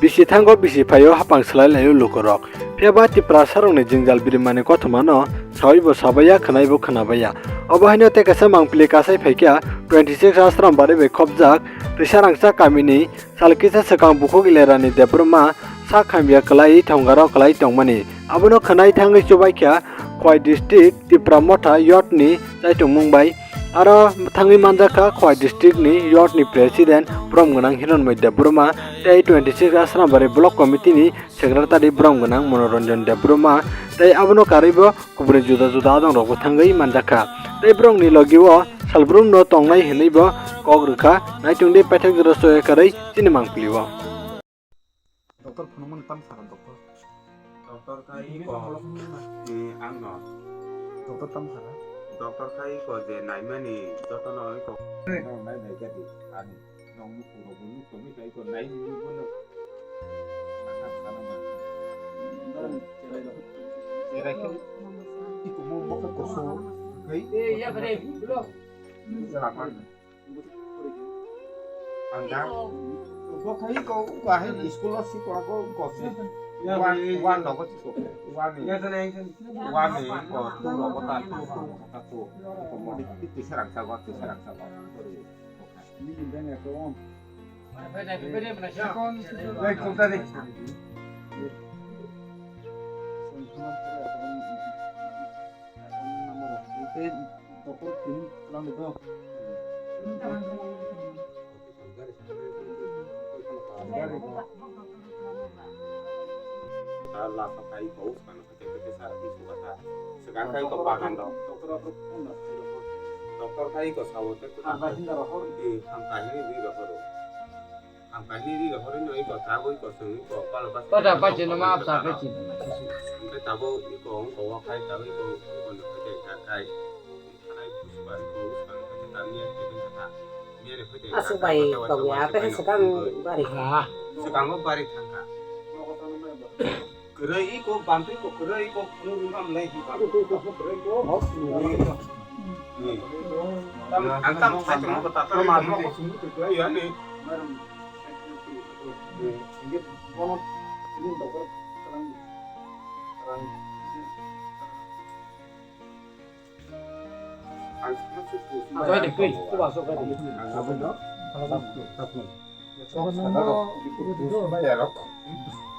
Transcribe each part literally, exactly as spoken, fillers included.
Bisi thango bisi phaio hapang swlai laio lukurok. Phiya ba Tiprasarokni jwngjal birimani kothomano sawi bo sabaiya, khwnai bo khwnabaiya. Obo haino tei kaisa mangpili kasai phaikha twenty six Asrambari bai khopjak Twisarangsa kamini sal kisa swkang bukhuk Ilerani Debbarma sak hamya kwlai thongaro kwlai tongmani. Abono khwnai thangwi chubaikha Khowai district Tipra Motha youth ni chaitongmung bai. Aro thangwi manjakha Khowai district ni youth ni president Borom Gwnang Hironmoi Debbarma tei twenty six Asrambari block committee ni secretary Borom Gwnang Monoranjan Debbarma tei abono karwibo kubuni juda juda adongrokbo thangwi manjakha. Tei borokni logio salbrumno tongnai hwnwibo kok rwkha. Naitongdi paithak jora soya karwi chini mangpilio. Doctor phunukmani tam sakha doctor. Doctor khai iko, eh, angno. Doctor tam sakha. Doctor khai iko je naimani jotono iko. No, nai nai jadi ani. Nong nuku rogo nuku mi kai iko nai nuku no. Aka kana ma. Cherai khe iko mo mo ka koso. Kai. Eh, ya kare, bro. Jalan mana? Ang da. Bo khai ko ko hai school o si ko ko ko si. Wan wan no ko si ko. Wan ni. Wan ni ko tu no ko ta tu tu ta tu. Ko mo di ti serang sa ko ti serang sa ko. Dai ko ta di. Doctor tini tlang de to. Gari. Ta la sa kai ko kan ka ke ke sa ti su ka ta. Sekarang kai ko pakan do. Doctor kai ko sawo te ko ta. Di ham kai ni di ro. Ang kaini ri rok hori no iko tabo iko song iko palo bas. Pada pachi no ma apsa pachi. Ang kai tabo iko ang ko wa kai tabo iko iko no kai kai kai. Thanai busu bari ko uskang kai tani ya kai kata. Ni ani kai kai. Asu bai ko ya apa sih sekarang bari. Sekarang bari thangka. Kwrwi iko bantwi iko kwrwi iko kwrwi wngkha mlai hiba. Ang tam sai tongma ko tatar ma ko sungwi kwrwi ani. Ang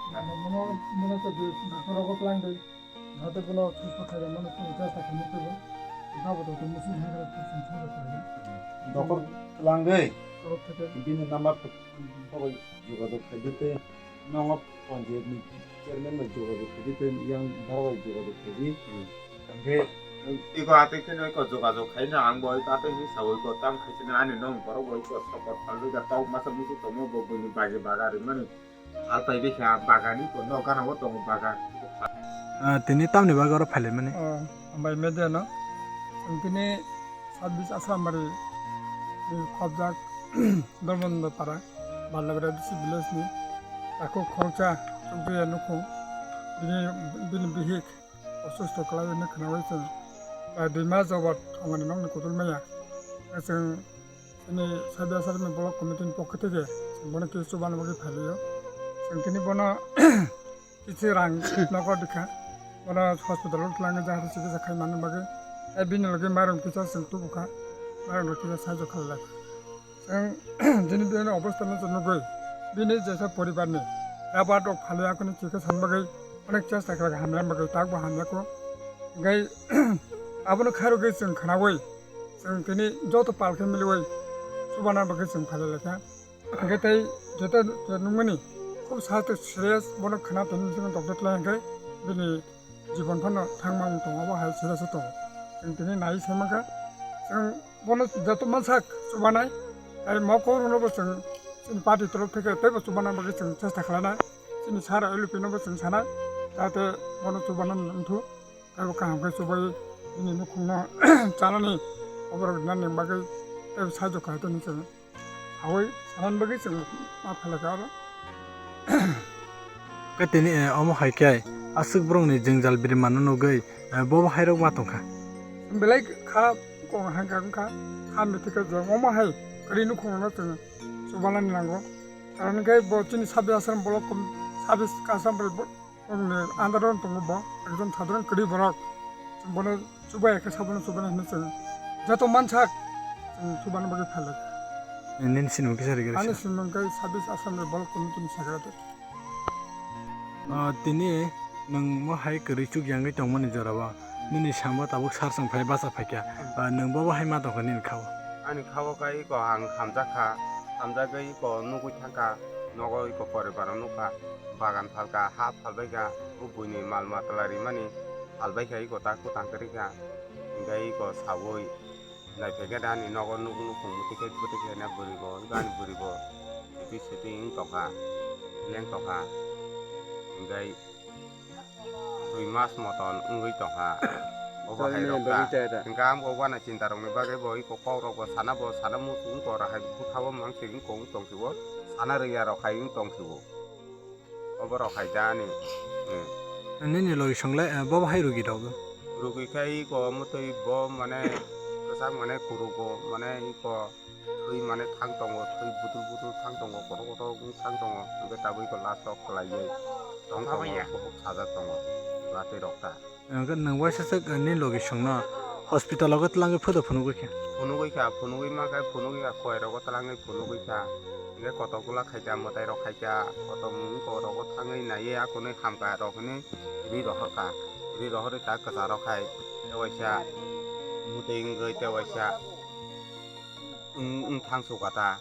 Mono, mono to doctor rogo plan de. Nate bono susto khaida mano to jasta khamu to. Dabo to musu hai kara to sum thang khaida. Doktor lang de. Doktor khaida. Bini number to phobai jogajog khaidi te. Nongo panchayat ni chairman bai jogajog khaidi te yang daro bai jogajog khaidi. Hwnkhe iko atwi kheno iko jogajog khaina ang bo iko atwi hinwi sawi iko tam khaisina ani nong borok bo iko sokot phalwi da tok masa musu tongo bo buini baji baga rimani phal pai bikha bagani iko nok gana bo tongo bagan. Ah, tini tamni bagwi oro phailaimani? Oh, hambai media no. Ang tini sabis Asrambari ni khobjak Dolmondo para Ballabari D C village ni takhuk khoroksa chukjaya nukhung bini bini bihik. Osusto kwlai hwnwi khwnawi chwng, ah, dui mas jobot thongmani nokni kutul maya. Chwng chini Sabiya Sarmi Block Committee ni pokho theke chwng bono kisa chubana bagwi phailio. Chwng tini bono kisa rang nogo dikha. Bono hospital o twlangwi jahate chikitsa khai manna bagwi. Tei bini logi mairum kisa chwng tubukha. Mairum rok kisa sahajyo khlailai. Chwng jini bini obostha no chwng nugwi, bini jesa poribarni rabar rok phalwi akhuni chikha san bagwi onek chesta khlai hamya bagwi takbo hamya kho. Hwnkhe abono khairogwi chwng khwnawi, chwng tini joto pal khe miliwi chubana bagwi chwng phalai laikha. Hwnkhe tei joto nukmani khub saste serious bono khwna tini chwng doctor lai hwnkhe bini jibon phano thangma wng tongo, obo hai serious o tongo. Chwng tini nai sai mankha, chwng bono joto mansak chubanai, tei mokol rwno bo chwng chini party torof theke teibo chubana bagwi chwng chesta khlainai. Chini sir L P no bo chwng sanai, jahate bono chubana wngthu, teibo kaham khe chubai bini nukhungno chanani oborok rinani bagwi teibo sahajyo khlai tongni chwng. Sawi sanan bagwi chwng ma phalaka oro. Khe tini, eh, omo hai khe aswk borokni jwngjal biri manna nugwi, eh, bobo hairok ma tongkha. Belai kha kok hangka wngkha, kha mithikha je omo hai kwrwi nukhungno chwng chubanani nango. Karon khe bo chini sabis asram bolok kom, sabis kasam bai bo, bokni andaro tongo bo, ekdom sadharon kwrwi borok. Bono chubai khe sabono chubai hinwi chwng joto mansak chwng chubana bagwi phailai. Nini sinimung kisa rigari Ani sa. Sinimung khe sabis asram bai bolok kom chini secretary. Ah, tini nwng mo hai kwrwi chuk yangwi tongmani jorao nini samo tabuk sar song phai bacha phaikha. Ah, nwng bo bo hai ma tongkha nini khao? Ani khao khe iko ang hamjakha, hamjagwi iko nugwi thangkha, nogo iko poribar nukha, bagan phalkha, ha phalbaikha, o buini mal matla rimani phalbaikha, iko ta kwtang kwrwikha, hingkhe iko saui. Naiphaikhe da ani nogo nuk nuk phung bwtwi khe bwtwi khe na bwrwi bo, ani bwrwi bo siti siti wng tongkha, leng tongkha. Hingkhai dui mas moton wngwi tongkha. Obo hai rok ta. Hingkhe ang bo uana chinta rokni bagwi bo iko kok rok bo sana bo sana muchung wngkha, oro hai bwkha bo mang se wngkha wng tong khibo, sana rwya rok hai wng tong khibo. Oborok hai da ani. Hmm. Nini logi songlai, eh, bo bo hai rugi rok. Rugi khe iko mutui bo mane kwchak mane kurugo mane iko thwi mane thang tongo, thwi budul budul thang tongo, kotor kotor wng thang tongo, hingkhe tabuk iko last o kwlaiwi tong tongo, Abaiya. Kubuk sajak tongo, latwi rok ta. Hingkhe nwng waisa swk, eh, nini logi songno hospital o twlangwi photo phunugwi kha? Phunugwi kha, phunugwi mankha, phunugwi kha, koi rogo twlangwi phunugwi kha. Hingkhe kotor gula khaikha, mwtai rok khaikha, kotor wngkha rogo thangwi naiwi akonwi hamkha rok hinwi ri rohorkha. Ri rohorwi ta kwcharo khai, tei waisa mutui wngwi tei waisa wng, wng thang sukha ta.